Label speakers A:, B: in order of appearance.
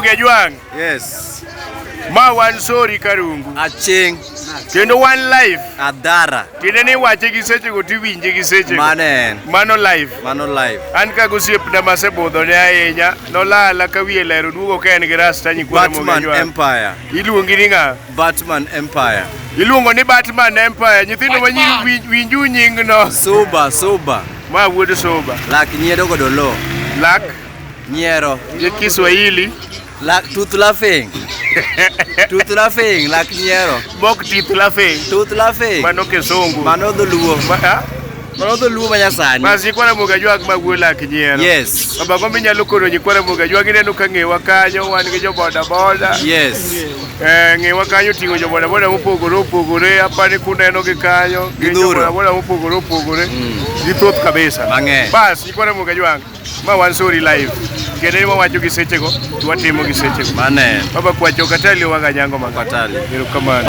A: Gejwang'.
B: Yes.
A: Ma wan sori karungu.
B: Aching.
A: Kendo wan live.
B: Adara.
A: Tiende ni iwache gi sechego tiwinje gi sechego.
B: Mano en.
A: Mano live.
B: Mano live.
A: An ka gosiepna masebudhone ahinya, nolala ka wiye ler oduogo ka en gi rasta nyikwa Ramogi
B: Batman
A: Ajwang'.
B: Empire.
A: Iluongi ni ng'a?
B: Batman Empire.
A: Iluongo ni Batman Empire. Nyithindo ma nyiri winju nyingno.
B: Suba, suba.
A: Ma wuod Suba.
B: Lak nyiero godo lo.
A: Lak
B: Nyiero.
A: Gi Kiswahili.
B: Lak tooth laughing. Tooth laughing, lak nyiero.
A: Bok teeth laughing.
B: Tooth laughing.
A: Mano Kisungu.
B: Mano dholuo.
A: Ma, ha?
B: Mano dholuo ma nyasani.
A: Bas nyikwa Ramogi Ajwang' ma wuo lak nyiero.
B: Yes.
A: Baba gombo inyalo kono nyikwa Ramogi Ajwang' ineno ka ng'ewa kanyo wan gi jo boda boda.
B: Yes.
A: Eh, ng'ewa kanyo oting'o jo boda boda mopogore opogore apani kuneno gi kanyo. Gin jo
B: Gidhuro.
A: boda boda mopogore opogore. Githoth kabisa.
B: Mang'eny.
A: Bas nyikwa Ramogi Ajwang'. Ma wan sori live. Kendo ni wawacho gi sechego, to watimo gi sechego.
B: Mane.
A: Baba kwacho katali waga nyango
B: Katali.
A: Erokamano.